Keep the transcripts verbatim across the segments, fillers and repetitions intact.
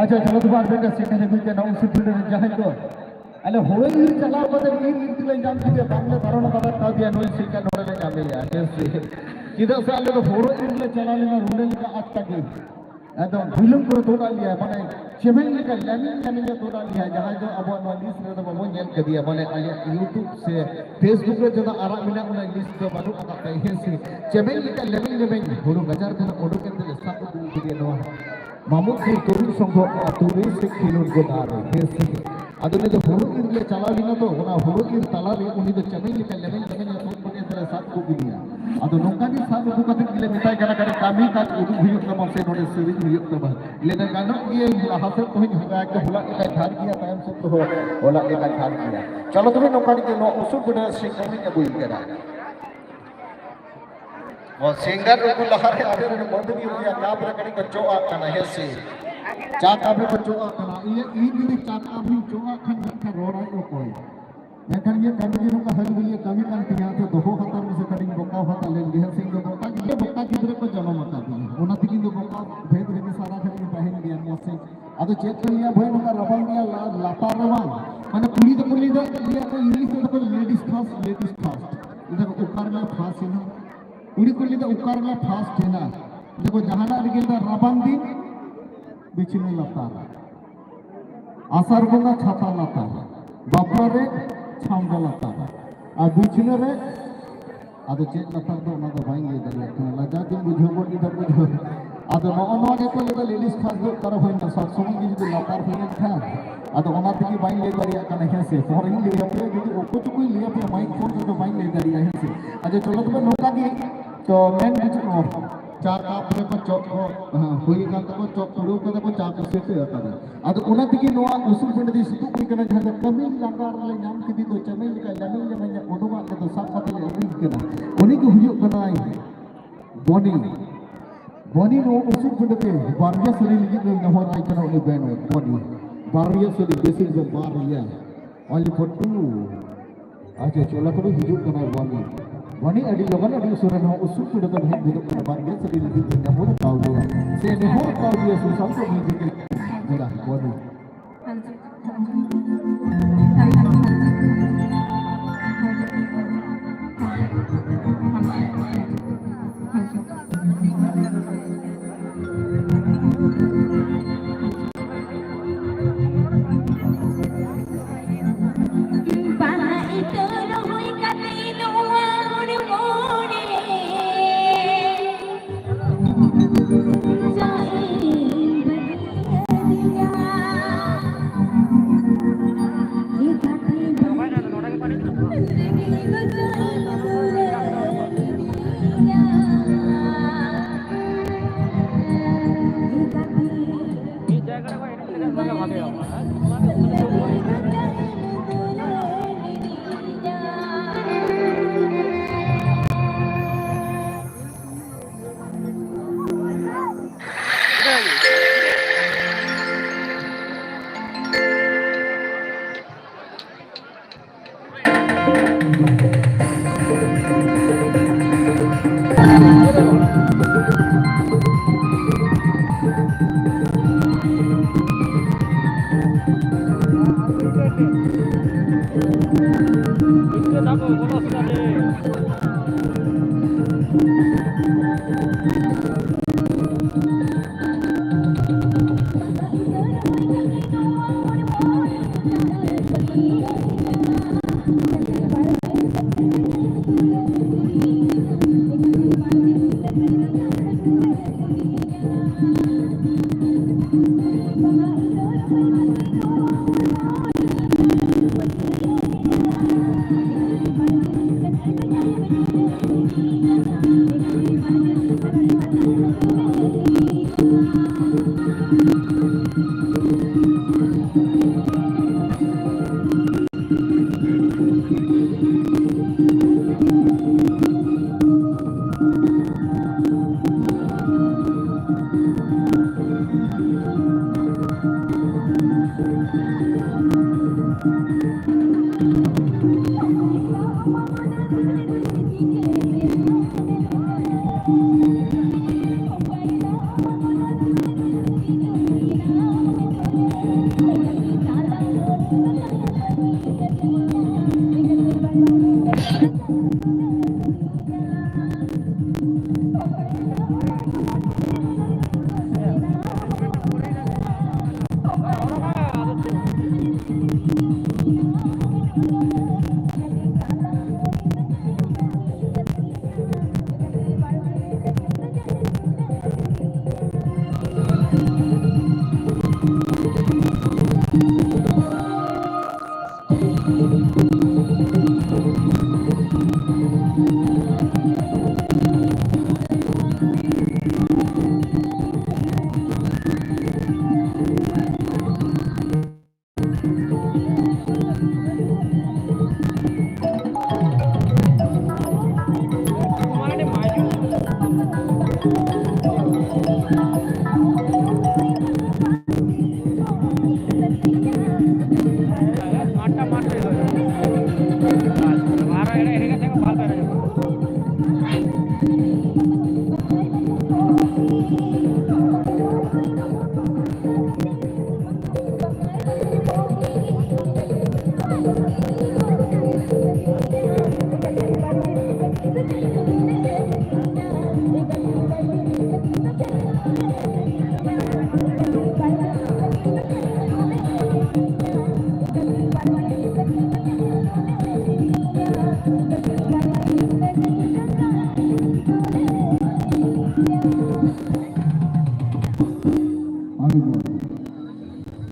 ᱟᱪᱪᱷᱟ, ᱪᱚᱞᱚ ᱛᱚᱵᱮ ᱟᱨ ᱢᱤᱫᱴᱟᱝ ᱥᱮᱨᱮᱧ ᱟᱹᱜᱩᱭ ᱠᱟᱱᱟ, ᱩᱥᱩᱞ ᱯᱤᱸᱰᱟᱹ ᱨᱮ ᱡᱟᱦᱟᱸᱭ ᱠᱚ, ᱟᱞᱮ ᱦᱳᱲᱳ ᱤᱨ ᱪᱟᱞᱟᱣ ᱠᱟᱛᱮ ᱤᱨ ᱤᱨ ᱛᱮᱞᱮ ᱧᱟᱢ ᱠᱮᱫᱮᱭᱟ, ᱵᱟᱝᱞᱮ ᱵᱟᱨᱚᱱ ᱠᱟᱫᱟ, ᱠᱟᱣᱫᱮᱭᱟ, ᱱᱩᱭ ᱥᱮᱨᱮᱧ ᱱᱚᱰᱮ ᱞᱮ ᱧᱟᱢᱮᱭᱟ, ᱦᱮᱸ ᱥᱮ? ᱪᱮᱫᱟᱜ ᱥᱮ ᱟᱞᱮ ᱫᱚ ᱦᱳᱲᱳ ᱤᱨ ᱞᱮ ᱪᱟᱞᱟᱣ ᱞᱮᱱᱟ ᱨᱩᱸᱰᱟᱹ ᱞᱮᱠᱟ ᱟᱪᱠᱟ ᱜᱮ᱾ ᱮᱠᱫᱚᱢ ᱵᱤᱞᱚᱢ ᱠᱚᱨᱮ ᱛᱩᱫ ᱟᱫ ᱞᱮᱭᱟ, ᱢᱟᱱᱮ ᱪᱮᱢᱮᱧ ᱞᱮᱠᱟ ᱞᱮᱢᱮᱧ ᱞᱮᱢᱮᱧ ᱮ ᱛᱩᱫ ᱟᱫ ᱞᱮᱭᱟ, ᱡᱟᱦᱟᱸᱭ ᱫᱚ ᱟᱵᱚᱣᱟᱜ ᱱᱚᱣᱟ list ᱨᱮᱫᱚ ᱵᱟᱵᱚᱱ ᱧᱮᱞ ᱠᱟᱫᱮᱭᱟ, ᱢᱟᱱᱮ ᱟᱞᱮᱭᱟᱜ YouTube ᱥᱮ Facebook ᱨᱮ ᱡᱟᱦᱟᱸ ᱟᱨᱟᱜ ᱢᱮᱱᱟᱜ ᱚᱱᱟ list ᱫᱚ ᱵᱟᱹᱱᱩᱜ ᱟᱠᱟᱫ ᱛᱟᱭᱟ, ᱦᱮᱸ ᱥᱮ? ᱪᱮᱢᱮᱧ ᱞᱮᱠᱟ ᱞᱮᱢᱮᱧ ᱞᱮᱢᱮᱧ ᱦᱩᱲᱩ ᱜᱟᱡᱟᱲ ᱠᱷᱚᱱᱟᱜ ᱩᱰᱩᱠ ᱮᱱ ᱛᱮᱞᱮ ᱥᱟᱵ ᱟᱹᱜᱩ ᱠᱮᱫᱮᱭᱟ ᱱᱚᱣᱟ ᱢᱟᱢᱩᱫ ᱥᱤᱝ ᱛᱚᱨᱩᱱ ᱥᱚᱝᱜᱷᱚ ᱟᱛᱳ ᱨᱮ ᱥᱮ ᱠᱷᱮᱞᱳᱰ ᱜᱚᱰᱟ ᱨᱮ, ᱦᱮᱸ ᱥᱮ? ᱟᱫᱚ ᱩᱱᱤ ᱫᱚ ᱦᱩᱲᱩ ᱤᱨ ᱞᱮ ᱪᱟᱞᱟᱣ ᱞᱮᱱᱟ ᱛᱚ, ᱚᱱᱟ ᱦᱩᱲᱩ ᱤᱨ ᱛᱟᱞᱟᱨᱮ ᱩᱱᱤ ᱫᱚ ᱪᱮᱢᱮᱧ ᱞᱮᱠᱟ ᱞᱮᱢᱮᱧ ᱞᱮᱢᱮᱧ ᱮ ᱛᱩᱫ ᱠᱮᱫ ᱛᱮᱞᱮ ᱥᱟᱵ ᱟᱹᱜᱩ ᱠᱮᱫᱮᱭᱟ᱾ ᱟᱫᱚ ᱱᱚᱝᱠᱟ ᱜᱮ ᱥᱟᱵ ᱟᱹᱜᱩ ᱠᱟᱛᱮ ᱜᱮᱞᱮ ᱢᱮᱛᱟᱭ ᱠᱟᱱᱟ, ᱠᱟᱹᱴᱤᱡ ᱠᱟᱹᱢᱤ ᱠᱟᱡᱽ ᱩᱫᱩᱜ ᱦᱩᱭᱩᱜ ᱛᱟᱢᱟ ᱥᱮ ᱱᱚᱰᱮ ᱥᱮᱨᱮᱧ ᱦᱩᱭᱩᱜ ᱛᱟᱢᱟ᱾ ᱞᱟᱹᱭ ᱫᱟ, ᱜᱟᱱᱚᱜ ᱜᱮᱭᱟ, ᱤᱧ ᱞᱟᱦᱟ ᱥᱮᱫ ᱠᱷᱚᱱᱤᱧ ᱦᱚᱦᱚᱭᱟ, ᱦᱚᱞᱟ ᱞᱮᱠᱟᱭ ᱰᱷᱟᱨ ᱜᱮᱭᱟ, ᱛᱟᱭᱚᱢ ᱥᱮᱫ ᱫᱚ ᱦᱚᱞᱟ ᱞᱮᱠᱟᱭ ᱰᱷᱟᱨ ᱜᱮᱭᱟ᱾ ᱪᱚᱞᱚ ᱛᱚᱵᱮ ᱱᱚᱝᱠᱟ ᱜᱮ ᱱᱚᱣᱟ ᱩᱥᱩᱞ ᱵᱮᱰᱟ ᱥᱮᱨᱮᱧ ᱠᱟᱹᱢᱤᱧ ᱟᱹᱜᱩᱭ ᱠᱟᱱᱟ᱾ ᱱᱚᱣᱟ ᱥᱤᱝᱜᱟᱨ ᱩᱱᱠᱩ ᱞᱟᱦᱟᱨᱮ ᱟᱹᱰᱤ ᱨᱮ ᱢᱟᱹᱫᱟᱹᱲᱤᱭᱟᱹ ᱨᱮᱭᱟᱜ ᱠᱟᱯ ᱨᱮ ᱠᱟᱹᱴᱤᱡ ᱠᱚ ᱪᱚᱜ ᱟᱜ ᱠᱟᱱᱟ, ᱦᱮᱸ ᱥᱮ? ᱪᱟ ᱠᱟᱯ ᱨᱮ ᱠᱚ ᱪᱚᱜ ᱟᱜ ᱠᱟᱱᱟ᱾ ᱤᱧ, ᱤᱧ ᱡᱩᱫᱤ ᱪᱟ ᱠᱟᱯ ᱨᱤᱧ ᱪᱚᱜ ᱟᱜ ᱠᱷᱟᱱ ᱢᱮᱱᱠᱷᱟᱱ ᱨᱚᱲᱟᱭ ᱚᱠᱚᱭ? ᱢᱮᱱᱠᱷᱟᱱ ᱤᱧᱟᱹᱜ ᱠᱟᱹᱢᱤ ᱜᱮ ᱱᱚᱝᱠᱟ ᱦᱟᱹᱞᱤ ᱵᱟᱹᱞᱤᱭᱟᱹ ᱠᱟᱹᱢᱤ ᱠᱟᱱ ᱛᱤᱧᱟ, ᱛᱚ ᱫᱚᱦᱚ ᱦᱟᱛᱟᱲ ᱢᱮᱥᱮ ᱠᱟᱹᱴᱤᱡ ᱵᱚᱠᱟ ᱦᱟᱛᱟᱲ ᱞᱮᱱ ᱜᱮ᱾ ᱦᱮᱸ ᱥᱮ, ᱤᱧ ᱫᱚ ᱵᱚᱠᱟ ᱜᱤᱫᱽᱨᱟᱹ, ᱵᱚᱠᱟ ᱜᱤᱫᱽᱨᱟᱹ ᱠᱚ ᱡᱟᱱᱟᱢ ᱟᱠᱟᱫᱤᱧᱟ, ᱚᱱᱟ ᱛᱮᱜᱮ ᱤᱧ ᱫᱚ ᱵᱚᱠᱟ ᱵᱷᱮᱫ ᱨᱮᱜᱮ ᱥᱟᱨᱟ ᱜᱷᱟᱹᱲᱤᱡ ᱤᱧ ᱛᱟᱦᱮᱱ ᱜᱮᱭᱟ᱾ ᱢᱟᱥᱮ, ᱟᱫᱚ ᱪᱮᱫ ᱠᱚ ᱞᱟᱹᱭᱟ ᱵᱷᱟᱹᱭ, ᱱᱚᱝᱠᱟ ᱨᱟᱵᱟᱝ ᱜᱮᱭᱟ, ᱞᱟ-, ᱞᱟᱛᱟᱨ ᱨᱟᱵᱟᱝ, ᱢᱟᱱᱮ ᱠᱩᱲᱤ ᱫᱚᱠᱚ ᱞᱟᱹᱭ ᱫᱟ, ᱞᱟᱹᱭᱟ ᱠᱚ English ᱛᱮᱫᱚ ᱠᱚ ladies first, ladies first᱾ ᱞᱟᱹᱭ ᱫᱟᱠᱚ ᱚᱠᱟ ᱨᱮᱞᱮ first ᱮᱱᱟ? ᱠᱩᱲᱤ ᱠᱚ ᱞᱟᱹᱭ ᱫᱟ ᱚᱠᱟ ᱨᱮᱞᱮ first ᱮᱱᱟ? ᱞᱟᱹᱭ ᱫᱟᱠᱚ ᱡᱟᱦᱟᱱᱟᱜ ᱨᱮᱜᱮ ᱞᱟᱹᱭ ᱫᱟ ᱨᱟᱵᱟᱝ ᱫᱤᱱ ᱵᱤᱪᱷᱱᱟᱹ ᱞᱟᱛᱟᱨ, ᱟᱥᱟᱲ ᱵᱚᱸᱜᱟ ᱪᱷᱟᱛᱟ ᱞᱟᱛᱟᱨ, ᱵᱟᱯᱞᱟ ᱨᱮ ᱪᱷᱟᱢᱰᱟ ᱞᱟᱛᱟᱨ, ᱟᱨ ᱵᱤᱪᱷᱱᱟᱹ ᱨᱮ ᱟᱫᱚ ᱪᱮᱫ ᱞᱟᱛᱟᱨ ᱫᱚ ᱚᱱᱟ ᱫᱚ ᱵᱟᱹᱧ ᱞᱟᱹᱭ ᱫᱟᱲᱮᱭᱟᱜ ᱠᱟᱱᱟ, ᱞᱟᱡᱟᱣ ᱜᱮᱧ ᱵᱩᱡᱷᱟᱹᱣ ᱜᱚᱫ ᱠᱮᱫᱟ, ᱵᱩᱡᱷᱟᱹᱣ᱾ ᱟᱫᱚ ᱱᱚᱜᱼᱚ ᱱᱚᱣᱟ ᱜᱮᱠᱚ ᱞᱟᱹᱭ ᱫᱟ ladies first ᱫᱚ ᱚᱠᱟᱨᱮ ᱦᱩᱭᱱᱟ, ᱥᱚᱵ ᱥᱚᱢᱚᱭ ᱜᱮ ᱡᱩᱫᱤ ᱞᱟᱛᱟᱨ ᱦᱩᱭ ᱞᱮᱱᱠᱷᱟᱱ, ᱟᱫᱚ ᱚᱱᱟ ᱛᱮᱜᱮ ᱵᱟᱹᱧ ᱞᱟᱹᱭ ᱫᱟᱲᱮᱭᱟᱜ ᱠᱟᱱᱟ, ᱦᱮᱸ ᱥᱮ? ᱯᱚᱨᱮᱧ ᱞᱟᱹᱭ ᱟᱯᱮᱭᱟ, ᱡᱩᱫᱤ ᱚᱠᱚᱭ ᱪᱚᱠᱚᱧ ᱞᱟᱹᱭ ᱟᱯᱮᱭᱟ, ᱢᱟᱭᱤᱠ ᱯᱷᱳᱱ ᱨᱮ ᱫᱚ ᱵᱟᱹᱧ ᱞᱟᱹᱭ ᱫᱟᱲᱮᱭᱟᱜᱼᱟ, ᱦᱮᱸ ᱥᱮ᱾ ᱟᱫᱚ ᱪᱚᱞᱚ ᱛᱚᱵᱮ ᱱᱚᱝᱠᱟ ᱜᱮ, ᱛᱚ ᱢᱮᱱ ᱵᱩᱡᱷᱟᱹᱜ ᱱᱚᱣᱟ ᱪᱟ ᱠᱟᱯ ᱨᱮ ᱠᱚ ᱪᱚᱜ ᱠᱚ, ᱦᱮᱸ, ᱦᱩᱭ ᱟᱠᱟᱱ ᱛᱟᱠᱚ, ᱪᱚᱜ ᱯᱩᱨᱟᱹᱣ ᱠᱟᱫᱟ ᱠᱚ, ᱪᱟ ᱠᱚ ᱥᱤᱴᱟᱹ ᱟᱠᱟᱫᱟ᱾ ᱟᱫᱚ ᱚᱱᱟ ᱛᱮᱜᱮ ᱱᱚᱣᱟ ᱩᱥᱩᱞ ᱯᱤᱸᱰᱟᱹ ᱫᱚᱭ ᱥᱩᱛᱩᱜ ᱦᱩᱭ ᱠᱟᱱᱟ, ᱡᱟᱦᱟᱸ ᱫᱚ ᱠᱟᱹᱢᱤ ᱞᱟᱸᱜᱟ ᱨᱮᱞᱮ ᱧᱟᱢ ᱠᱮᱫᱮ ᱫᱚ, ᱪᱟᱹᱢᱤ ᱞᱮᱠᱟ ᱞᱟᱹᱢᱤᱧ ᱞᱟᱹᱢᱤᱧ ᱩᱰᱩᱠᱟᱜ ᱞᱮᱫᱚ, ᱥᱟᱵ ᱠᱟᱛᱮ ᱞᱮ ᱟᱹᱜᱩᱭ ᱠᱟᱱᱟ᱾ ᱩᱱᱤ ᱜᱮ ᱦᱩᱭᱩᱜ ᱠᱟᱱᱟᱭ ᱵᱚᱱᱤ᱾ ᱵᱚᱱᱤ ᱱᱚᱣᱟ ᱩᱥᱩᱞ ᱯᱤᱸᱰᱟᱹ ᱛᱮ ᱵᱟᱨᱭᱟ ᱥᱟᱹᱲᱤ ᱞᱟᱹᱜᱤᱫ ᱞᱮ ᱱᱮᱦᱚᱨ ᱟᱭ ᱠᱟᱱᱟ ᱩᱱᱤ ᱵᱮᱱ ᱵᱚᱱᱤ᱾ ᱵᱟᱨᱭᱟ ᱥᱟᱹᱲᱤ, ᱵᱮᱥᱤᱨ ᱵᱷᱟᱜᱽ ᱵᱟᱨᱭᱟ᱾ Only for two. ᱟᱪᱪᱷᱟ, ᱪᱚᱞᱚ ᱛᱚᱵᱮ ᱦᱤᱡᱩᱜ ᱠᱟᱱᱟᱭ ᱵᱚᱱᱤ᱾ ᱵᱚᱱᱤ ᱟᱹᱰᱤ ᱞᱚᱜᱚᱱ, ᱟᱹᱰᱤ ᱩᱥᱟᱹᱨᱟ ᱱᱚᱣᱟ ᱩᱥᱩᱞ ᱯᱤᱸᱰᱟᱹ ᱛᱮ ᱦᱮᱡ ᱜᱚᱫᱚᱜ ᱠᱟᱱᱟ᱾ ᱵᱟᱨᱭᱟ ᱥᱟᱹᱲᱤ ᱞᱟᱹᱜᱤᱫ ᱞᱮ ᱱᱮᱦᱚᱨ ᱠᱟᱣᱫᱮᱭᱟ᱾ ᱥᱮ ᱱᱮᱦᱚᱨ ᱠᱟᱣᱫᱮᱭᱟ ᱥᱩᱥᱟᱱᱛ ᱢᱩᱠᱷᱟᱨᱡᱤ᱾ ᱫᱮᱞᱟ, ᱵᱚᱱᱤ᱾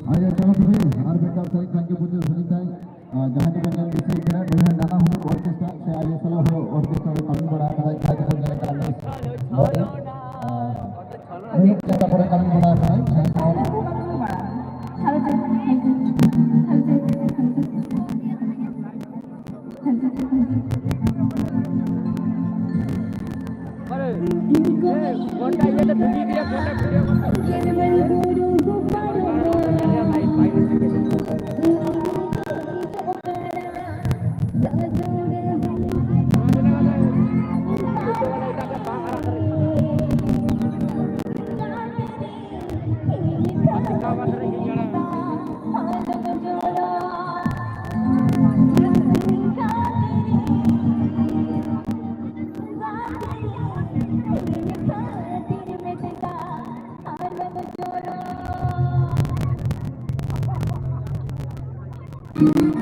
ᱟᱨ ᱪᱚᱞᱚ ᱛᱚᱵᱮ, ᱟᱨ ᱢᱤᱫᱴᱟᱝ ᱥᱮᱨᱮᱧ ᱛᱟᱭᱚᱢ ᱜᱮ ᱯᱩᱡᱟᱹ ᱥᱮᱨᱮᱧ ᱛᱟᱭᱚᱢ, ᱟᱨ ᱡᱟᱦᱟᱸ ᱜᱮᱵᱚᱱ ᱧᱮᱞ ᱵᱤᱥᱤ ᱠᱟᱱᱟ, ᱱᱩᱭ ᱦᱚᱸ ᱱᱟᱱᱟ ᱦᱩᱱᱟᱹᱨ orchestra ᱥᱮ ᱟᱭ ᱮᱥ ᱮᱞ ᱦᱚᱸ orchestra ᱨᱮ ᱠᱟᱹᱢᱤ ᱵᱟᱲᱟ ᱟᱠᱟᱫᱟᱭ, ᱡᱟᱦᱟᱸ ᱜᱮᱵᱚᱱ ᱧᱮᱞ ᱠᱟᱱᱟ, ᱱᱩᱭ ᱦᱚᱸ, ᱟᱨ ᱢᱤᱫ ᱡᱟᱭᱜᱟ ᱠᱚᱨᱮ ᱠᱟᱹᱢᱤ ᱵᱟᱲᱟ ᱟᱠᱟᱫᱟᱭ, ᱡᱟᱦᱟᱸ ᱠᱚ Lady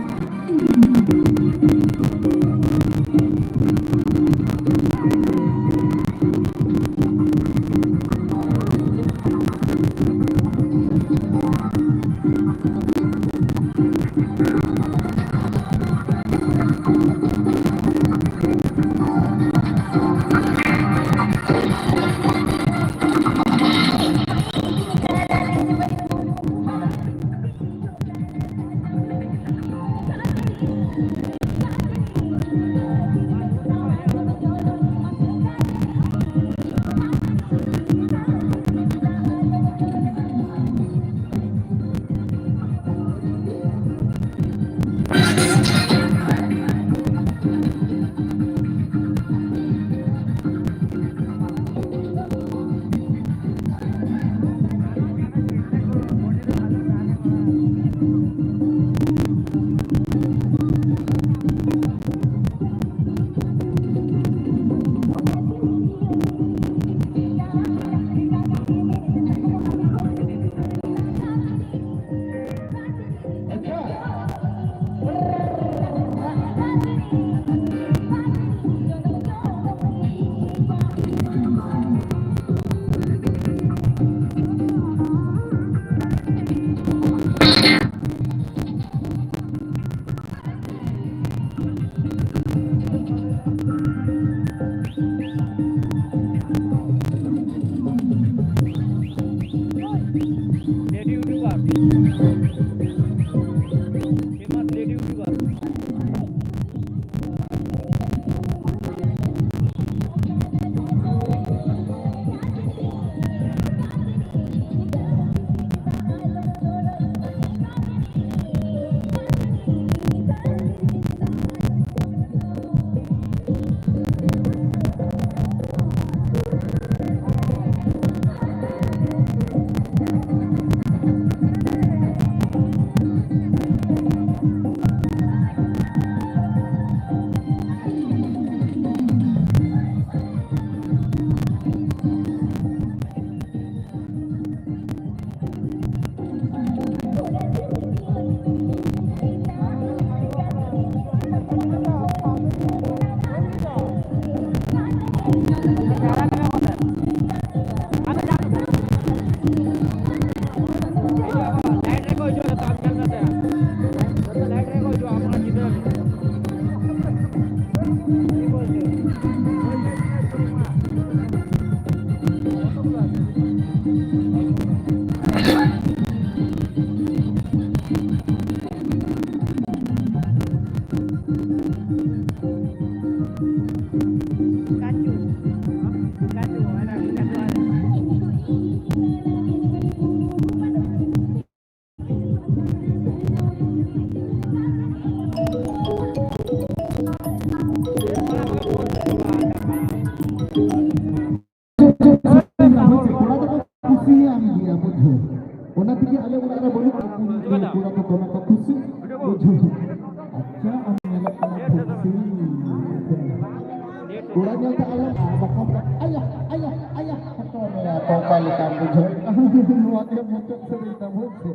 YouTuber. Famous lady YouTuber. ᱚᱱᱟ ᱛᱮᱜᱮ ᱟᱞᱮ ᱚᱲᱟᱜ ᱨᱮ ᱵᱟᱹᱱᱩᱜ ᱠᱚᱣᱟ, ᱠᱩᱲᱤ ᱠᱚᱲᱟ ᱠᱚ ᱫᱚᱢᱮ ᱠᱚ ᱠᱩᱥᱤ᱾ ᱵᱩᱡᱷᱟᱹᱣ᱾ ᱟᱪᱪᱷᱟ, ᱟᱢ ᱧᱮᱞᱚᱜ ᱠᱟᱱᱟ ᱠᱩᱥᱤ᱾ ᱠᱚᱲᱟ ᱧᱮᱞ ᱛᱮ ᱟᱞᱚᱢ, ᱟᱨ ᱵᱟᱠᱷᱟᱱ ᱫᱚ ᱟᱭᱟ, ᱟᱭᱟ, ᱟᱭᱟ, ᱦᱚᱴᱚᱜ ᱢᱮᱭᱟ ᱠᱚ ᱚᱠᱟ ᱞᱮᱠᱟᱢ ᱵᱩᱡᱷᱟᱹᱣ᱾ ᱱᱚᱣᱟ ᱜᱮ ᱢᱩᱪᱟᱹᱫ ᱥᱮᱨᱮᱧ ᱛᱟᱵᱚᱱ ᱥᱮ᱾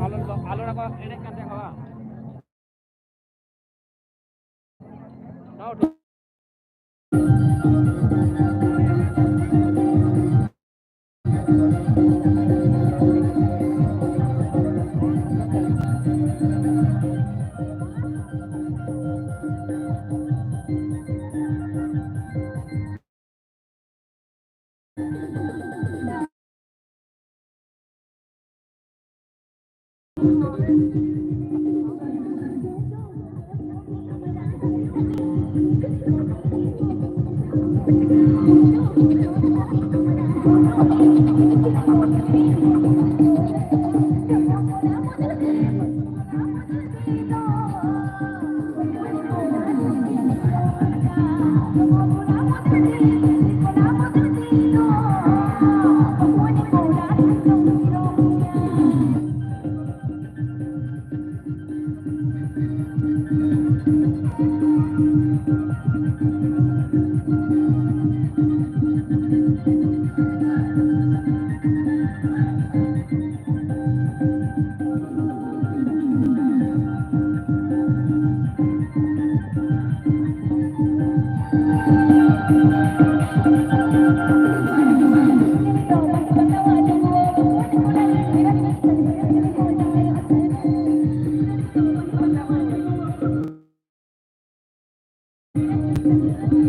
ᱟᱞᱚ, ᱟᱞᱚ ᱠᱚ ᱮᱱᱮᱡ ᱠᱟᱱ ᱛᱟᱦᱮᱸ ᱠᱚ᱾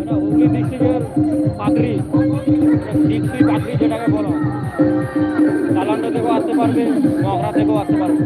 এটা হুগলি ডিস্ট্রিক্টের পাগড়ি, ডিস্ট্রিক্ট পাগড়ি যেটাকে বলো, চালান থেকেও আসতে পারবে, মগরা থেকেও আসতে পারবে।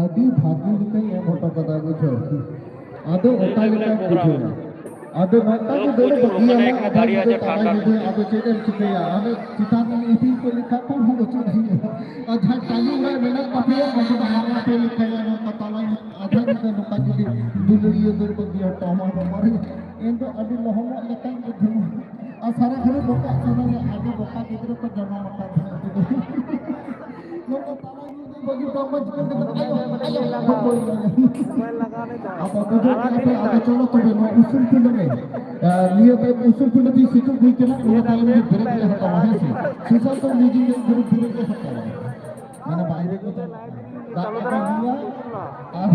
ᱟᱹᱰᱤ ᱵᱷᱟᱹᱜᱤ ᱞᱮᱠᱟᱧ ᱮᱢ ᱦᱚᱴᱚ ᱠᱟᱫᱟ, ᱵᱩᱡᱷᱟᱹᱣ᱾ ᱟᱫᱚ ᱚᱠᱟ ᱞᱮᱠᱟᱧ ᱵᱩᱡᱷᱟᱹᱣᱟ? ᱟᱫᱚ ᱱᱚᱝᱠᱟ ᱜᱮ ᱫᱟᱹᱲ ᱵᱟᱹᱜᱤᱭᱟᱢᱟ, ᱟᱫᱷᱟ ᱧᱤᱫᱟᱹ, ᱛᱟᱞᱟ ᱧᱤᱫᱟᱹ, ᱟᱫᱚ ᱪᱮᱫ ᱮᱢ ᱪᱤᱠᱟᱹᱭᱟ? ᱟᱫᱚ ᱪᱮᱛᱟᱱ ᱨᱮ ᱤᱫᱤ ᱠᱚ ᱞᱮᱠᱷᱟᱱ ᱠᱚ ᱦᱚᱸ ᱚᱪᱚᱜ ᱦᱩᱭᱩᱜᱼᱟ᱾ ᱟᱨ ᱡᱟᱦᱟᱸᱭ ᱛᱟᱹᱜᱤ ᱚᱲᱟᱜ ᱢᱮᱱᱟᱜ ᱛᱟᱯᱮᱭᱟ, ᱩᱱᱠᱩ ᱫᱚ ᱦᱟᱨᱟ ᱯᱮ ᱞᱮᱠᱷᱟᱭᱟ, ᱱᱚᱝᱠᱟ ᱛᱟᱞᱟ ᱧᱤᱫᱟᱹ, ᱟᱫᱷᱟ ᱧᱤᱫᱟᱹ ᱱᱚᱝᱠᱟ ᱡᱩᱫᱤ ᱫᱩᱞᱟᱹᱲᱤᱭᱟᱹ ᱫᱟᱹᱲ ᱵᱟᱹᱜᱤᱭᱟ, ᱴᱟᱢᱟ ᱴᱟᱢᱟ ᱨᱮ, ᱮᱱ ᱫᱚ ᱟᱹᱰᱤ ᱞᱚᱦᱚᱢᱚᱜ ᱞᱮᱠᱟᱧ ᱵᱩᱡᱷᱟᱹᱣᱟ᱾ ᱟᱨ ᱥᱟᱨᱟ ᱜᱷᱟᱹᱲᱤ ᱵᱚᱠᱟᱜ ᱥᱟᱱᱟᱧᱟ, ᱟᱹᱰᱤ ᱵᱚᱠᱟ ᱜᱤᱫᱽᱨᱟᱹ ᱠᱚ ᱡᱟᱱᱟᱢ ᱟᱠᱟᱱ ᱛᱟᱦᱮᱸ ᱩᱱᱠᱩ ᱫᱚ᱾ ᱱᱚᱝᱠᱟ ᱛᱟᱞᱟ ᱧᱤᱫᱟᱹ ᱵᱟᱹᱜᱤ ᱴᱟᱢᱟ ᱪᱤᱠᱟᱹ ᱠᱟᱛᱮ ᱟᱭᱳ, ᱟᱭᱳ, ᱵᱟᱹᱧ ᱞᱟᱹᱭᱟ᱾ ᱟᱫᱚ ᱵᱩᱡᱷᱟᱹᱣ ᱠᱮᱫᱟ ᱯᱮ, ᱟᱫᱚ ᱪᱚᱞᱚ ᱛᱚᱵᱮ ᱱᱚᱣᱟ ᱩᱥᱩᱞ ᱯᱤᱸᱰᱟᱹ ᱨᱮ, ᱟᱨ ᱱᱤᱭᱟᱹ ᱛᱟᱭᱚᱢ ᱩᱥᱩᱞ ᱯᱤᱸᱰᱟᱹ ᱛᱤᱧ ᱥᱤᱛᱩᱝ ᱦᱩᱭ ᱠᱟᱱᱟ, ᱚᱱᱟ ᱛᱟᱭᱚᱢ ᱜᱮ ᱵᱨᱮᱠ ᱞᱮ ᱦᱟᱛᱟᱣᱟ, ᱦᱮᱸ ᱥᱮ? ᱥᱩᱥᱟᱱᱛ ᱢᱤᱡᱤ ᱜᱮ ᱜᱨᱩᱯ ᱵᱨᱮᱠ ᱞᱮ ᱦᱟᱛᱟᱣᱟ᱾ ᱢᱟᱱᱮ ᱵᱟᱭᱨᱮ ᱠᱚ ᱪᱟᱞᱟᱜ ᱠᱟᱱᱟ᱾ ᱫᱟᱜ ᱠᱚᱠᱚ ᱧᱩᱭᱟ, ᱟᱨ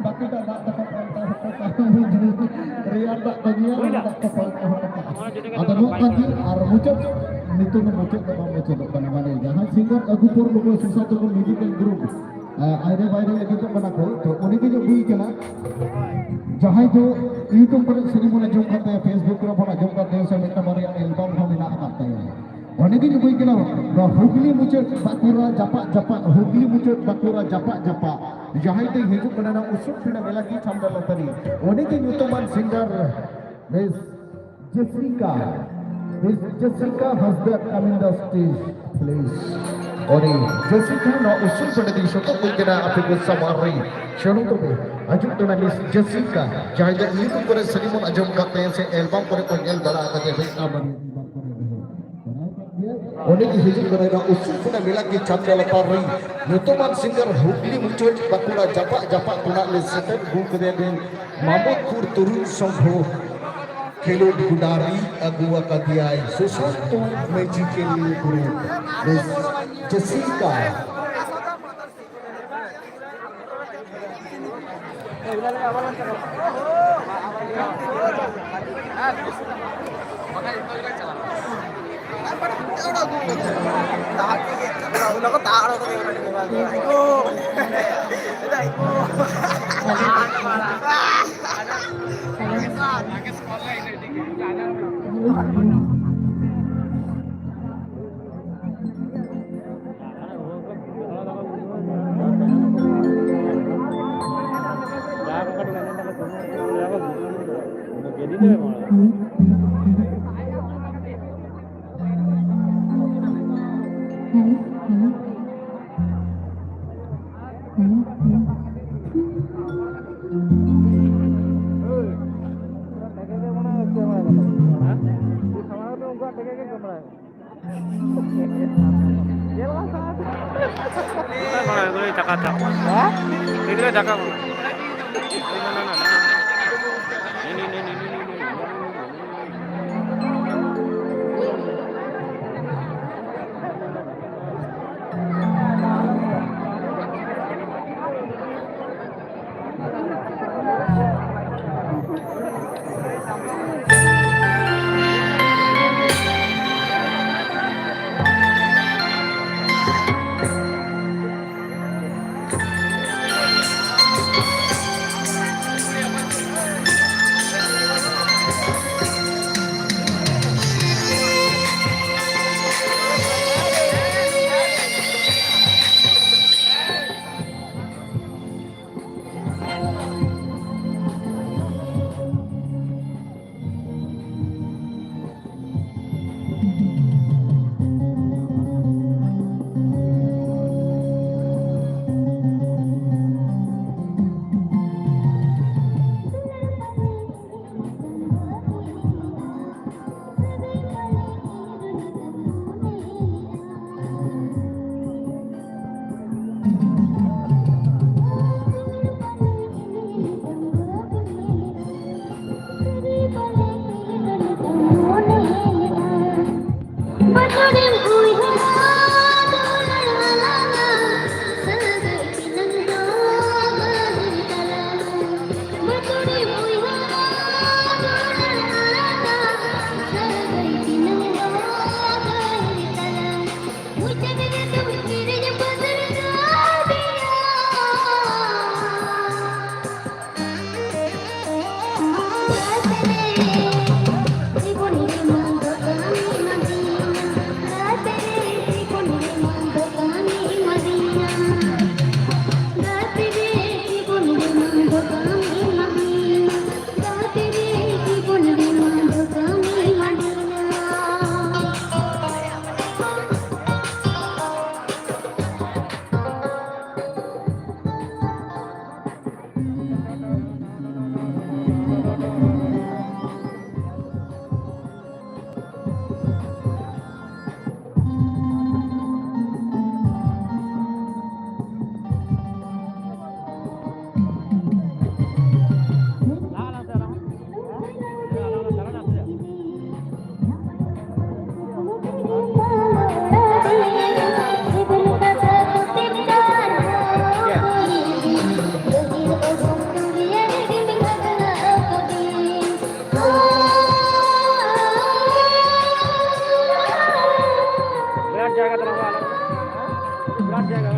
ᱵᱟᱹᱴᱤ ᱫᱟᱜ, ᱫᱟᱜ ᱫᱚᱠᱚ ᱯᱟᱞᱴᱟᱣ ᱦᱚᱴᱚ ᱠᱟᱜᱼᱟ᱾ ᱨᱮᱭᱟᱲ ᱫᱟᱜ ᱠᱚ ᱧᱩᱭᱟ, ᱨᱮᱭᱟᱲ ᱫᱟᱜ ᱠᱚ ᱯᱟᱞᱴᱟᱣ ᱦᱚᱴᱚ ᱠᱟᱜᱼᱟ᱾ ᱟᱫᱚ ᱱᱚᱝᱠᱟ ᱜᱮ ᱟᱨ ᱢᱩᱪᱟᱹᱫ, ᱱᱤᱛᱚᱜ ᱫᱚ ᱢᱩᱪᱟᱹᱫ ᱫᱚ ᱵᱟᱝ ᱢᱩᱪᱟᱹᱫᱚᱜ ᱠᱟᱱᱟ᱾ ᱢᱟᱱᱮ ᱡᱟᱦᱟᱸ ᱥᱤᱝᱜᱟᱨ ᱟᱹᱜᱩ ᱯᱚᱨ ᱱᱩᱠᱩ ᱥᱩᱥᱟᱱᱛ ᱛᱟᱠᱚ ᱢᱤᱭᱩᱡᱤᱠ ᱜᱨᱩᱯ, ᱟᱭᱨᱮ ᱵᱟᱭᱨᱮ ᱞᱟᱹᱜᱤᱫᱚᱜ ᱠᱟᱱᱟ ᱠᱚ, ᱛᱚ ᱩᱱᱤ ᱜᱮ ᱟᱹᱜᱩᱭ ᱠᱟᱱᱟ᱾ ᱡᱟᱦᱟᱸᱭ ᱫᱚ YouTube ᱠᱚᱨᱮ ᱥᱮᱨᱮᱧ ᱵᱚᱱ ᱟᱸᱡᱚᱢ ᱠᱟᱫ ᱛᱟᱭᱟ, Facebook ᱠᱚᱨᱮ ᱵᱚᱱ ᱟᱸᱡᱚᱢ ᱠᱟᱫ ᱛᱟᱭᱟ, ᱥᱮ ᱢᱤᱫᱴᱟᱝ ᱵᱟᱨᱭᱟ ᱮᱞᱵᱟᱢ ᱦᱚᱸ ᱢᱮᱱᱟᱜ ᱟᱠᱟᱫ ᱛᱟᱭᱟ᱾ ᱚᱸᱰᱮ ᱜᱮ ᱧᱩᱛᱩᱢ ᱠᱟᱱᱟ, ᱱᱚᱣᱟ ᱦᱩᱜᱽᱞᱤ ᱢᱩᱪᱟᱹᱫ ᱵᱟᱸᱠᱩᱲᱟ ᱡᱟᱯᱟᱜ ᱡᱟᱯᱟᱜ, ᱦᱩᱜᱽᱞᱤ ᱢᱩᱪᱟᱹᱫ ᱵᱟᱸᱠᱩᱲᱟ ᱡᱟᱯᱟᱜ ᱡᱟᱯᱟᱜ, ᱡᱟᱦᱟᱸᱭ ᱫᱚᱭ ᱦᱤᱡᱩᱜ ᱠᱟᱱᱟ ᱱᱚᱣᱟ ᱩᱥᱩᱞ ᱯᱤᱸᱰᱟᱹ ᱢᱮᱞᱟ ᱜᱮ ᱪᱷᱟᱢᱰᱟ ᱞᱟᱛᱟᱨ ᱨᱮ᱾ ᱚᱸᱰᱮ ᱜᱮ ᱧᱩᱛᱩᱢᱟᱱ singer miss Jessica, miss Jessica ᱦᱟᱸᱥᱫᱟ, coming the stage, please. ᱚᱸᱰᱮ ᱡᱮᱥᱤᱠᱟ ᱱᱚᱣᱟ ᱩᱥᱩᱞ ᱯᱤᱸᱰᱟᱹ ᱜᱮ ᱥᱚᱛᱚᱜ ᱦᱩᱭ ᱠᱟᱱᱟ ᱟᱯᱮ ᱠᱚ ᱥᱟᱢᱟᱝ ᱨᱮ᱾ ᱪᱚᱞᱚ ᱛᱚᱵᱮ, ᱦᱤᱡᱩᱜ ᱠᱟᱱᱟ ᱢᱤᱥ ᱡᱮᱥᱤᱠᱟ, ᱡᱟᱦᱟᱸᱭ ᱫᱚ YouTube ᱠᱚᱨᱮ ᱥᱮᱨᱮᱧ ᱵᱚᱱ ᱟᱸᱡᱚᱢ ᱠᱟᱫ ᱛᱟᱭᱟ ᱥᱮ ᱮᱞᱵᱟᱢ ᱠᱚᱨᱮ ᱵᱚᱱ ᱧᱮᱞ ᱵᱟᱲᱟ ᱟᱠᱟᱫᱮᱭᱟ, ᱢᱤᱫᱴᱟᱝ ᱵᱟᱨᱭᱟ ᱮᱞᱵᱟᱢ ᱠᱚᱨᱮ ᱨᱮᱦᱚᱸ᱾ ᱚᱸᱰᱮ ᱜᱮ ᱦᱤᱡᱩᱜ ᱠᱟᱱᱟ ᱱᱚᱣᱟ ᱩᱥᱩᱞ ᱯᱤᱸᱰᱟᱹ ᱢᱮᱞᱟ ᱜᱮ ᱪᱷᱟᱢᱰᱟ ᱞᱟᱛᱟᱨ ᱨᱮ ᱧᱩᱛᱩᱢᱟᱱ ᱥᱤᱝᱜᱟᱨ ᱦᱩᱜᱽᱞᱤ ᱢᱩᱪᱟᱹᱫ ᱵᱟᱸᱠᱩᱲᱟ ᱡᱟᱯᱟᱜ ᱡᱟᱯᱟᱜ ᱠᱷᱚᱱᱟᱜ ᱞᱮ ᱥᱮᱴᱮᱨ ᱟᱹᱜᱩ ᱠᱟᱫᱮᱭᱟ ᱢᱟᱢᱚᱫᱽᱯᱩᱨ ᱛᱚᱨᱩᱱ ᱥᱚᱝᱜᱷᱚ᱾ ᱠᱷᱮᱞᱳᱰ ᱜᱚᱰᱟ ᱨᱮ ᱟᱹᱜᱩ ᱟᱠᱟᱫᱮᱭᱟᱭ ᱥᱩᱥᱟᱱᱛ ᱢᱮᱡᱤᱠᱮᱞ ᱜᱩᱨᱩ, ᱢᱤᱥ ᱡᱮᱥᱤᱠᱟ᱾ ᱵᱟᱲᱟ ᱫᱚ ᱪᱟᱠᱟ ᱛᱟᱠᱚ᱾ ᱦᱮᱸ? ᱜᱤᱫᱽᱨᱟᱹ ᱫᱟᱠᱟ ᱠᱚ᱾ ᱵᱟᱹᱴᱩᱲᱮᱢ ᱩᱭᱦᱟᱹᱨᱟ ᱫᱩᱞᱟᱹᱲ ᱟᱞᱟᱝᱟ, ᱥᱟᱹᱜᱟᱹᱭ ᱛᱤᱱᱟᱹᱝ ᱫᱚ ᱵᱟᱹᱦᱤ ᱛᱟᱞᱟᱝᱟ᱾ ᱵᱟᱹᱴᱩᱲᱮᱢ ᱩᱭᱦᱟᱹᱨᱟ ᱫᱩᱞᱟᱹᱲ ᱟᱞᱟᱝᱟ, ᱥᱟᱹᱜᱟᱹᱭ ᱛᱤᱱᱟᱹᱝ ᱫᱚ ᱵᱟᱹᱦᱤ ᱛᱟᱞᱟᱝᱟ᱾ ᱢᱩᱪᱟᱹᱫ ᱨᱮᱫᱚᱢ ᱠᱤᱨᱤᱧ ᱵᱟᱹᱫᱟᱹᱲ ᱠᱟᱣᱫᱤᱧᱟ᱾ ᱵᱤᱨᱟᱴ ᱡᱟᱭᱜᱟ ᱛᱟᱞᱟᱝ ᱟᱞᱮ᱾ ᱵᱤᱨᱟᱴ ᱡᱟᱭᱜᱟ᱾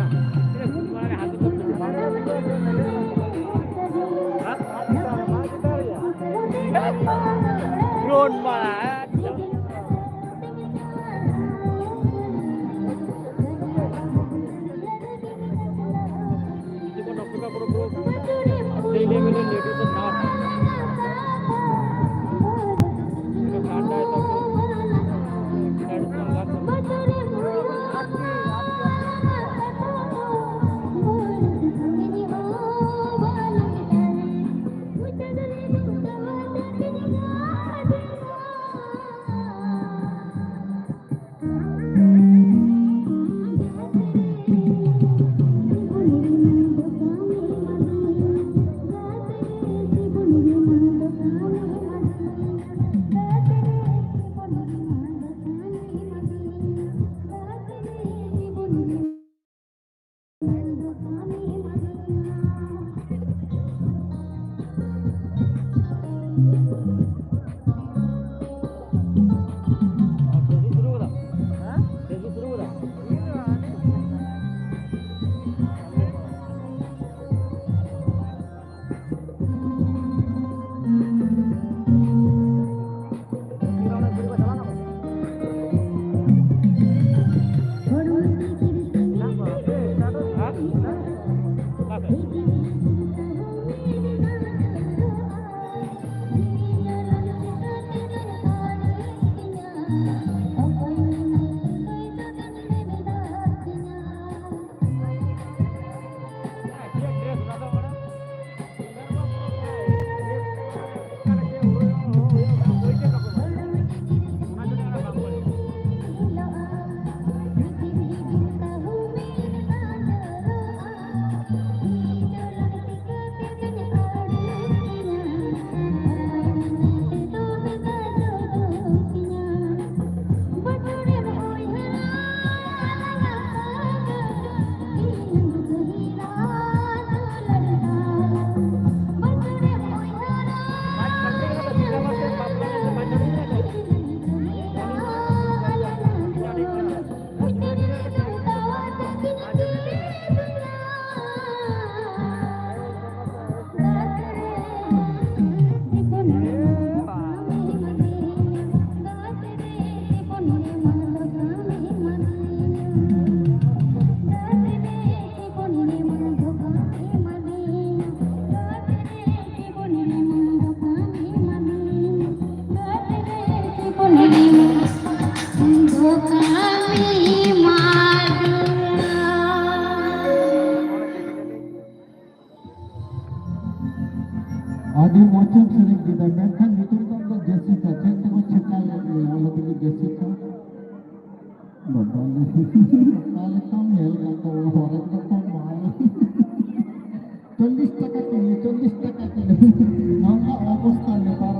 Drone ᱢᱟᱨᱟ᱾ Daily minute nutrition not. Ganda itu. Traditional ganda. ᱟᱹᱰᱤ ᱢᱚᱡᱽ ᱮᱢ ᱥᱮᱨᱮᱧ ᱠᱮᱫᱟ, ᱢᱮᱱᱠᱷᱟᱱ ᱧᱩᱛᱩᱢ ᱛᱟᱢ ᱫᱚ ᱡᱮᱥᱤᱠᱟ, ᱪᱮᱫ ᱛᱮᱠᱚ ᱪᱮᱠᱟ ᱞᱮᱫ ᱢᱮᱭᱟ? ᱚᱱᱟ ᱛᱮᱜᱮ ᱡᱮᱥᱤᱠᱟ᱾ ᱵᱟᱵᱟ ᱨᱮ, ᱚᱠᱟ ᱞᱮᱠᱟᱢ ᱧᱮᱞ ᱠᱟᱱ ᱛᱟᱵᱚᱱᱟ ᱦᱚᱲ ᱮᱠᱫᱚᱢ ᱵᱟᱝ᱾ ᱪᱚᱞᱞᱤᱥ ᱴᱟᱠᱟ ᱠᱤᱞᱳ, ᱪᱚᱞᱞᱤᱥ ᱴᱟᱠᱟ ᱠᱤᱞᱳ᱾ ᱱᱚᱝᱠᱟ ᱚᱵᱚᱥᱛᱟ ᱱᱮᱛᱟᱨ᱾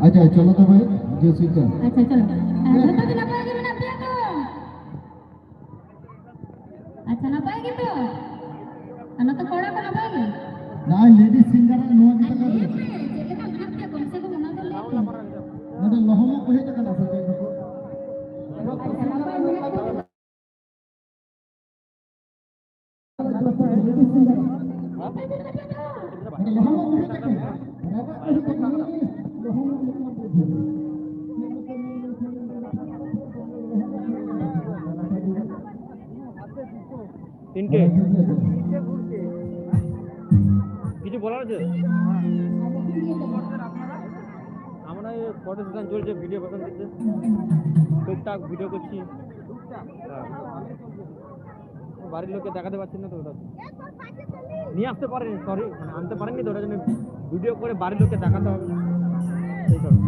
ᱟᱪᱪᱷᱟ, ᱪᱚᱞᱚ ᱛᱚᱵᱮ, ᱡᱮᱥᱤᱠᱟ᱾ ᱟᱪᱪᱷᱟ, ᱪᱚᱞᱚ᱾ ᱟᱨ ᱡᱚᱛᱚ ᱜᱮ ᱱᱟᱯᱟᱭ ᱜᱮ ᱢᱮᱱᱟᱜ ᱯᱮᱭᱟ ᱛᱚ? ᱟᱪᱪᱷᱟ, ᱱᱟᱯᱟᱭ ᱜᱮᱛᱚ? ᱟᱨ ᱱᱚᱛᱮ ᱠᱚᱲᱟ ᱠᱚ ᱱᱟᱯᱟᱭ ᱜᱮ? ᱱᱚᱜᱼᱚᱭ ᱞᱮᱰᱤᱡ ᱥᱤᱝᱜᱟᱨ ᱨᱮ ᱱᱚᱣᱟ ᱜᱮ ᱟᱨ ᱛᱟᱠᱚ ᱞᱟᱹᱭ ᱫᱚ᱾ ᱯᱮ, ᱪᱮᱫ ᱞᱮᱠᱟ ᱢᱮᱱᱟᱜ ᱯᱮᱭᱟ? ᱠᱚᱢ ᱥᱮ ᱠᱚᱢ ᱚᱱᱟ ᱫᱚ ᱞᱟᱹᱭ ᱯᱮ᱾ ᱱᱚᱰᱮ ᱞᱚᱦᱚᱢᱚᱜ ᱠᱚ ᱦᱮᱡ ᱟᱠᱟᱱᱟ ᱥᱮ ᱪᱮᱫ ᱱᱩᱠᱩ? ᱟᱪᱪᱷᱟ, ᱱᱟᱯᱟᱭ ᱢᱮᱱᱟᱜ ᱯᱮᱭᱟ? তিনটে। কিছু বলার আছে? আমরা এই ফটো সেশন চলছে, ভিডিও সেশন চলছে, টুকটাক ভিডিও করছি। হ্যাঁ। বাড়ির লোককে দেখাতে পারছি না তো ওটা। নিয়ে আসতে পারেনি, সরি, মানে আনতে পারেনি তো, ওটার জন্য ভিডিও করে বাড়ির লোককে দেখাতে হবে। সেই জন্য।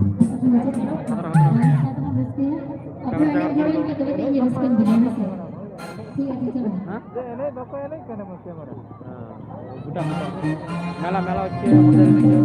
হ্যাঁ? মেলা, মেলা হচ্ছে আমাদের এদিকে।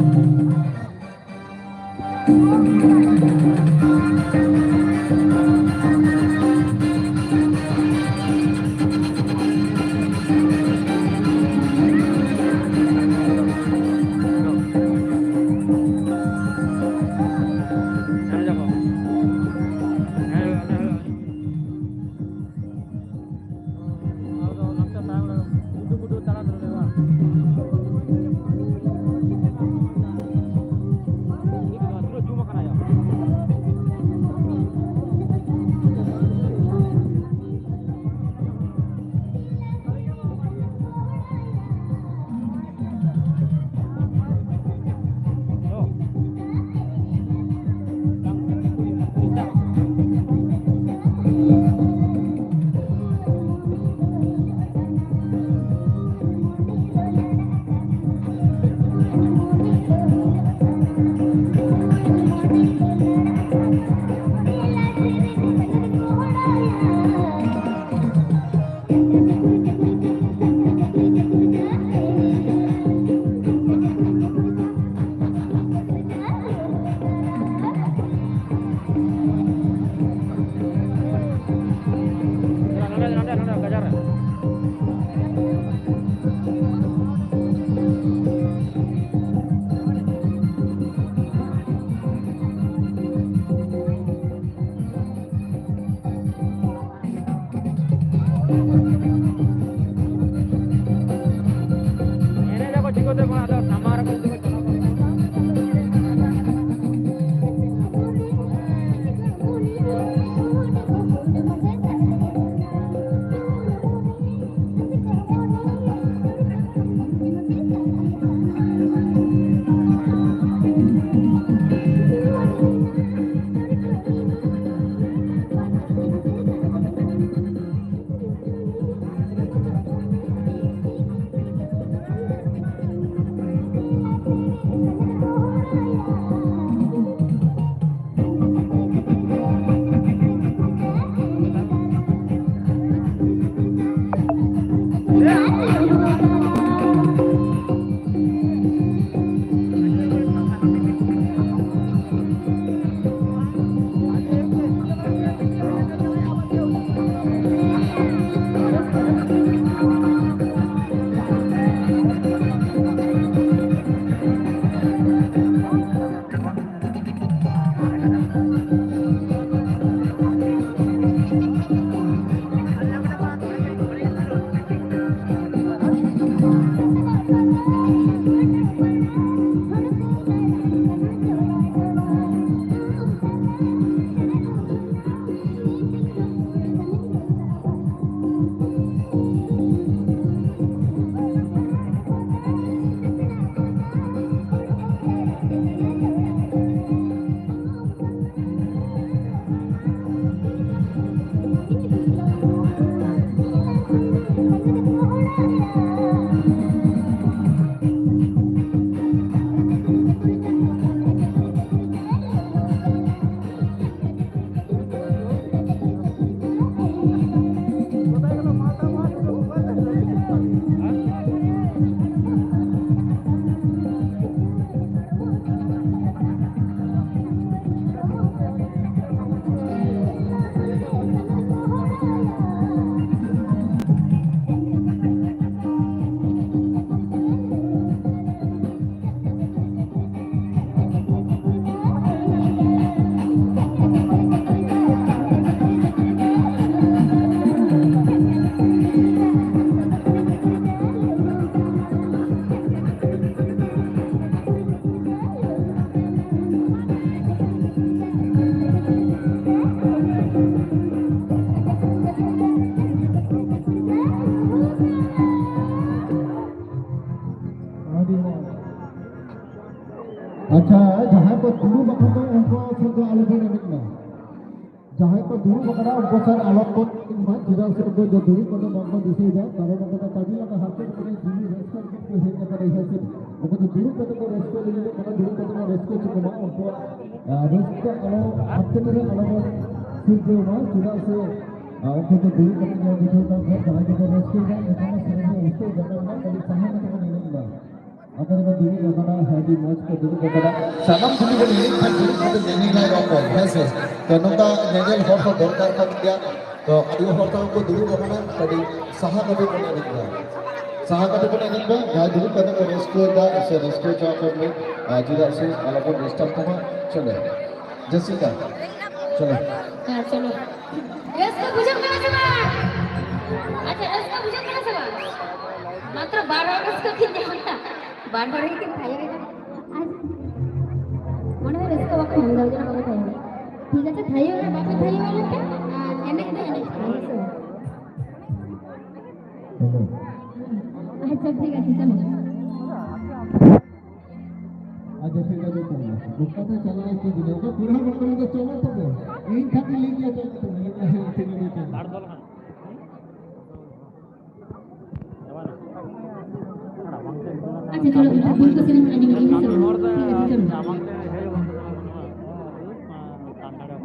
ᱪᱤᱠᱟᱹᱛᱮ ᱵᱟᱝ ᱟᱫᱚ ᱥᱟᱢᱟᱝ ᱨᱮᱠᱚ ᱪᱤᱠᱟᱹ ᱪᱟᱞᱟᱣ ᱠᱚᱜᱼᱟ? ᱟᱪᱪᱷᱟ, ᱡᱟᱦᱟᱸᱭ ᱠᱚ ᱫᱩᱲᱩᱵ ᱟᱠᱟᱱ ᱫᱚ ᱩᱱᱠᱩ ᱥᱮᱫ ᱫᱚ ᱟᱞᱚ ᱵᱚᱱ ᱮᱱᱮᱡ ᱢᱟ᱾ ᱡᱟᱦᱟᱸᱭ ᱠᱚ ᱫᱩᱲᱩᱵ ᱟᱠᱟᱱᱟ ᱩᱱᱠᱩ ᱥᱮᱫ ᱟᱞᱚ ᱵᱚᱱ ᱮᱱᱮᱡ ᱢᱟ, ᱪᱮᱫᱟᱜ ᱥᱮ ᱩᱱᱠᱩ ᱫᱚ ᱫᱩᱲᱩᱵ ᱠᱟᱛᱮ ᱵᱟᱝ ᱵᱚᱱ ᱫᱤᱥᱟᱹᱭᱮᱫᱟ, ᱠᱟᱨᱚᱱ ᱩᱱᱠᱩ ᱫᱚ ᱯᱟᱹᱦᱤᱞ ᱞᱮᱠᱟ ᱦᱟᱨᱠᱮᱛ ᱠᱟᱛᱮ ᱡᱤᱣᱤ ᱨᱟᱹᱥᱠᱟᱹ ᱞᱟᱹᱜᱤᱫ ᱠᱚ ᱦᱮᱡ ᱟᱠᱟᱱᱟ, ᱦᱮᱸ ᱥᱮ? ᱩᱱᱠᱩ ᱫᱚ ᱫᱩᱲᱩᱵ ᱠᱟᱛᱮ ᱠᱚ ᱨᱟᱹᱥᱠᱟᱹ ᱞᱟᱹᱜᱤᱫ ᱠᱟᱱᱟ, ᱫᱩᱲᱩᱵ ᱠᱟᱛᱮ ᱠᱚ ᱨᱟᱹᱥᱠᱟᱹ ᱦᱚᱪᱚ ᱠᱚᱢᱟ, ᱩᱱᱠᱩᱣᱟᱜ, ᱟᱨ ᱨᱟᱹᱥᱠᱟᱹ ᱟᱞᱚ ᱦᱟᱨᱠᱮᱛ ᱨᱮ ᱟᱞᱚ ᱵᱚᱱ ᱥᱤᱨᱡᱟᱹᱣ ᱢᱟ, ᱪᱮᱫᱟᱜ ᱥᱮ, ᱟᱨ ᱩᱱᱠᱩ ᱫᱚ ᱫᱩᱲᱩᱵ ᱠᱟᱛᱮ ᱠᱚ ᱵᱩᱡᱷᱟᱹᱣ ᱧᱟᱢ ᱠᱷᱟᱱ ᱡᱟᱦᱟᱸᱭ ᱠᱚᱠᱚ ᱨᱟᱹᱥᱠᱟᱹᱭᱮᱫᱟ, ᱩᱱᱠᱩ ᱢᱟ ᱥᱮᱨᱮᱧ ᱨᱮ ᱨᱟᱹᱥᱠᱟᱹ ᱡᱟᱭᱜᱟ ᱢᱮᱱᱟᱜᱼᱟ, ᱠᱟᱹᱴᱤᱡ ᱥᱟᱦᱟ ᱠᱟᱛᱮ ᱵᱚᱱ ᱮᱱᱮᱡ ᱢᱟ᱾ ᱟᱯᱮ ᱫᱚᱠᱚ ᱫᱩᱲᱩᱵ ᱟᱠᱟᱱᱟ, ᱟᱹᱰᱤ ᱢᱚᱡᱽ ᱠᱚ ᱫᱩᱲᱩᱵ ᱟᱠᱟᱱᱟ᱾ ᱥᱟᱱᱟᱢ ᱡᱩᱫᱤ ᱵᱚᱱ ᱮᱱᱮᱡ ᱠᱷᱟᱱ ᱫᱩᱲᱩᱵ ᱠᱟᱛᱮ ᱧᱮᱧᱮᱞ ᱟᱭ ᱚᱠᱚᱭ, ᱦᱮᱸ ᱥᱮ? ᱛᱚ ᱱᱚᱝᱠᱟ ᱧᱮᱧᱮᱞ ᱦᱚᱲ ᱦᱚᱸ ᱫᱚᱨᱠᱟᱨ ᱠᱟᱱ ᱜᱮᱭᱟ᱾ ᱛᱚ ᱟᱹᱰᱤ ᱦᱚᱲ ᱛᱟᱦᱚᱸ ᱠᱚ ᱫᱩᱲᱩᱵ ᱟᱠᱟᱱᱟ, ᱠᱟᱹᱴᱤᱡ ᱥᱟᱦᱟ ᱠᱟᱛᱮ ᱵᱚᱱ ᱮᱱᱮᱡ ᱢᱟ᱾ ᱥᱟᱦᱟ ᱠᱟᱛᱮ ᱵᱚᱱ ᱮᱱᱮᱡ ᱢᱟ, ᱡᱟᱦᱟᱸᱭ ᱫᱩᱲᱩᱵ ᱠᱟᱛᱮ ᱠᱚ ᱨᱟᱹᱥᱠᱟᱹᱭᱮᱫᱟ ᱥᱮ ᱨᱟᱹᱥᱠᱟᱹ ᱦᱚᱪᱚ ᱟᱠᱚ ᱢᱮ, ᱟᱨ ᱪᱮᱫᱟᱜ ᱥᱮ ᱟᱞᱚ ᱵᱚᱱ ᱰᱤᱥᱴᱟᱵ ᱠᱚᱢᱟ᱾ ᱪᱚᱞᱮ ᱡᱮᱥᱤᱠᱟ, ᱪᱚᱞᱮ᱾ ᱦᱮᱸ, ᱪᱚᱞᱚ᱾ ᱨᱟᱹᱥᱠᱟᱹ ᱵᱩᱡᱷᱟᱹᱜ ᱠᱟᱱᱟ ᱥᱮ ᱵᱟᱝ? ᱟᱪᱪᱷᱟ, ᱨᱟᱹᱥᱠᱟᱹ ᱵᱩᱡᱷᱟᱹᱜ ᱠᱟᱱᱟ ᱥᱮ ᱵᱟᱝ? ᱢᱟᱛᱨᱚ ᱵᱟᱨ ᱦᱚᱲ ᱨᱟᱹᱥᱠᱟᱹ ᱠᱤᱱ ᱧᱟᱢ ᱮᱫᱟ᱾ ᱵᱟᱨ ᱦᱚᱲ ᱜᱮᱠᱤᱱ ᱛᱷᱟᱭᱚ ᱮᱫᱟ᱾ ᱟᱨ ᱢᱚᱱᱮ ᱦᱚᱭ ᱨᱟᱹᱥᱠᱟᱹ ᱵᱟᱠᱚ ᱧᱟᱢ ᱮᱫᱟ, ᱚᱱᱟ ᱵᱟᱠᱚ ᱛᱷᱟᱭᱚ ᱮᱫᱟ᱾ ᱴᱷᱤᱠ ᱟᱪᱷᱮ, ᱛᱷᱟᱭᱚ ᱨᱮ ᱵᱟᱯᱮ ᱛᱷᱟᱭᱚ ᱞᱮᱱᱠᱷᱟᱱ, ᱟᱨ ᱮᱱᱮᱡ ᱫᱚ ᱮᱱᱮᱡ ᱯᱮ, ᱦᱮᱸ ᱥᱮ? ᱟᱪᱪᱷᱟ, ᱴᱷᱤᱠ ᱟᱪᱷᱮ, ᱪᱚᱞᱚ᱾ ᱟᱪᱪᱷᱟ, ᱴᱷᱤᱠ ᱟᱪᱷᱮ, ᱪᱚᱞᱚ᱾ ᱫᱚᱠᱟᱱ ᱨᱮ ᱪᱟᱞᱟᱣ ᱦᱚᱪᱚ ᱫᱤᱧᱟ᱾ ᱚᱠᱟ ᱠᱩᱲᱤ ᱦᱚᱲ ᱵᱟᱠᱚ ᱞᱟᱹᱭ ᱫᱟ, ᱪᱚᱞᱚ ᱛᱚᱵᱮ᱾ ᱤᱧ ᱠᱷᱟᱱ ᱞᱟᱹᱭ ᱜᱮᱭᱟ, ᱪᱚᱞᱚ ᱛᱚᱵᱮ᱾ ᱤᱧ ᱠᱷᱟᱱ ᱞᱟᱹᱭ ᱜᱮᱭᱟ, ᱪᱚᱞᱚ ᱛᱚᱵᱮ᱾ ᱟᱪᱪᱷᱟ, ᱪᱚᱞᱚ, ᱩᱱᱠᱩ ᱵᱚᱞ ᱠᱚ ᱥᱮᱨᱮᱧ ᱟᱸᱡᱚᱢ ᱞᱟᱹᱜᱤᱫ ᱥᱮ ᱵᱟᱝ? ᱴᱷᱤᱠ ᱟᱪᱷᱮ, ᱪᱚᱞᱚ᱾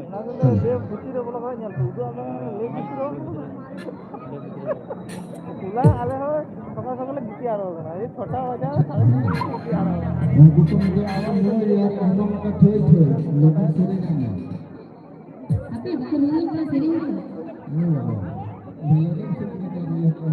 ᱚᱱᱟ ᱫᱚ ᱞᱟᱹᱭ ᱵᱷᱤᱛᱤᱨ ᱨᱮ ᱵᱚᱞᱚ ᱠᱟᱛᱮ ᱧᱮᱞ ᱯᱮ, ᱩᱫᱩᱜ ᱟᱢ ᱞᱟᱹᱭ ᱵᱷᱤᱛᱤᱨ ᱨᱮ᱾ ᱦᱚᱞᱟ ᱟᱞᱮ ᱦᱚᱸ ᱥᱚᱠᱟᱞ ᱥᱚᱠᱟᱞ ᱞᱮ ᱜᱤᱛᱤᱡ ᱟᱨᱚ ᱠᱟᱱᱟ, ᱮᱭ ᱪᱷᱚᱴᱟ ᱵᱟᱡᱟᱣ ᱛᱟᱨᱯᱚᱨᱮ ᱞᱮ ᱜᱤᱛᱤᱡ ᱟᱨᱚ ᱠᱟᱱᱟ᱾ ᱩᱱᱠᱩ ᱠᱚ ᱢᱮᱱᱟ, ᱟᱞᱮ ᱦᱚᱸ ᱮᱭᱟᱨ ᱟᱸᱡᱚᱢ ᱟᱠᱟᱫ ᱴᱷᱤᱠ ᱴᱷᱤᱠ, ᱞᱚᱜᱚᱱ ᱥᱮᱨᱮᱧ ᱟᱸᱡᱚᱢ᱾ ᱟᱯᱮ ᱵᱟᱠᱚ ᱢᱮᱱᱟ ᱚᱱᱠᱟ ᱥᱮᱨᱮᱧ ᱠᱚ? ᱦᱮᱸ ᱵᱟᱵᱟ, ᱵᱷᱟᱞᱮ ᱜᱮᱢ ᱥᱮᱨᱮᱧ ᱟᱠᱟᱫ ᱜᱮᱭᱟ ᱛᱚ᱾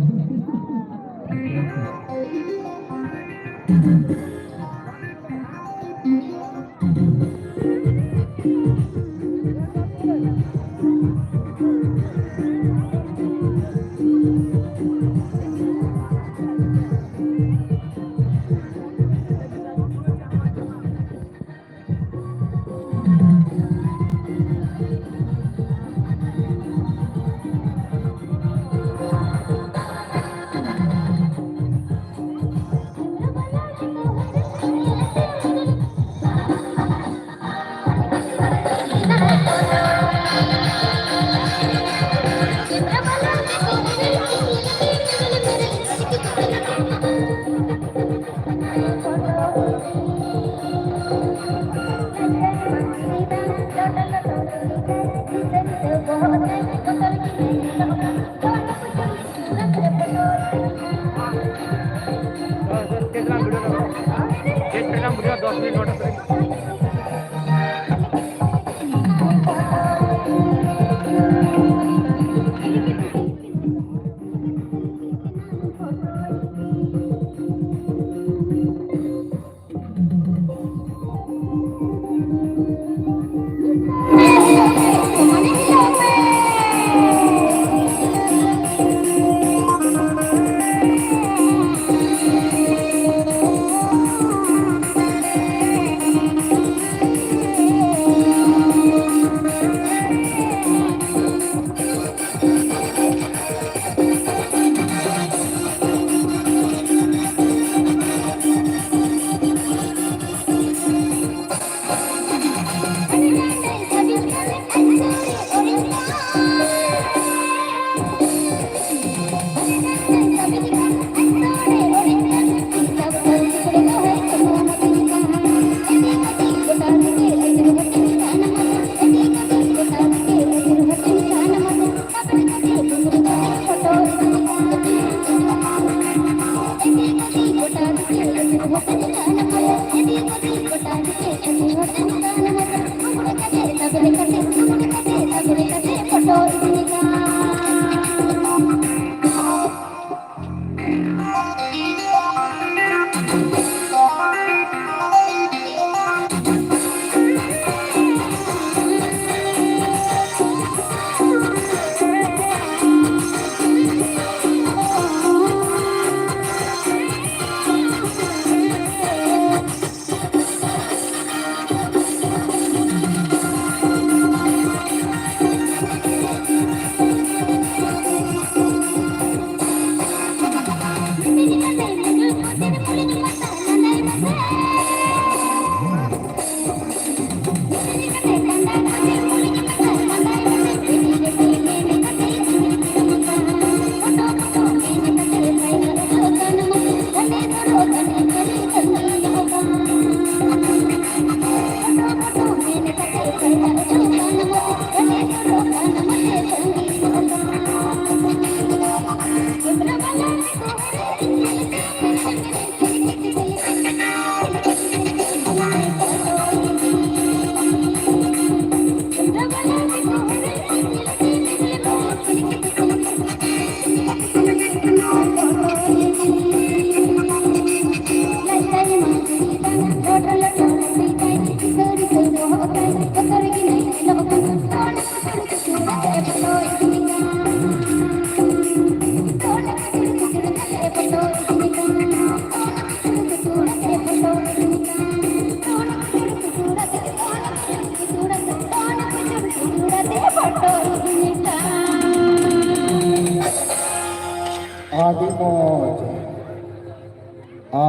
ᱪᱮᱫ ᱞᱟᱝ ᱵᱷᱤᱰᱤᱭᱳ ᱫᱚ? ᱪᱮᱫ ᱞᱟᱝ ᱵᱷᱤᱰᱤᱭᱳ ᱫᱚᱥ ᱢᱤᱱᱤᱴ ᱱᱚᱴᱮ ᱥᱮᱨᱮᱧ᱾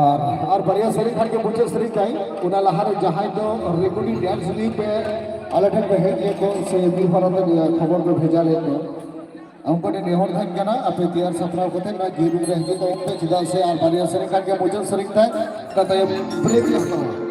ᱟᱨ ᱟᱨ ᱵᱟᱨᱭᱟ ᱥᱮᱨᱮᱧ ᱠᱷᱟᱱ ᱜᱮ ᱢᱩᱪᱟᱹᱫ ᱥᱮᱨᱮᱧ ᱛᱟᱭ᱾ ᱚᱱᱟ ᱞᱟᱦᱟᱨᱮ ᱡᱟᱦᱟᱸᱭ ᱫᱚ ᱨᱮᱠᱚᱨᱰᱤᱝ ᱰᱮᱱᱥ ᱞᱟᱹᱜᱤᱫ ᱛᱮ ᱟᱞᱮ ᱴᱷᱮᱱ ᱠᱚ ᱦᱮᱡ ᱞᱮᱱ ᱫᱚ ᱥᱮ ᱢᱤᱫ ᱦᱚᱲ ᱟᱛᱮ ᱠᱷᱚᱵᱚᱨ ᱠᱚ ᱵᱷᱮᱡᱟ ᱞᱮᱫ ᱫᱚ, ᱩᱱᱠᱩ ᱴᱷᱮᱱ ᱱᱮᱦᱚᱨ ᱛᱟᱦᱮᱱ ᱠᱟᱱᱟ, ᱟᱯᱮ ᱛᱮᱭᱟᱨ ᱥᱟᱯᱲᱟᱣ ᱠᱟᱛᱮ ᱱᱚᱣᱟ ᱡᱤ ᱨᱩᱢ ᱨᱮ ᱦᱤᱡᱩᱜ ᱛᱟᱵᱚᱱ ᱯᱮ, ᱪᱮᱫᱟᱜ ᱥᱮ ᱟᱨ ᱵᱟᱨᱭᱟ ᱥᱮᱨᱮᱧ ᱠᱷᱟᱱ ᱜᱮ ᱢᱩᱪᱟᱹᱫ ᱥᱮᱨᱮᱧ ᱛᱟᱭ, ᱚᱱᱟ ᱛᱟᱭᱚᱢ ᱵᱨᱮᱠ ᱞᱮ ᱦᱟᱛᱟᱣᱟ᱾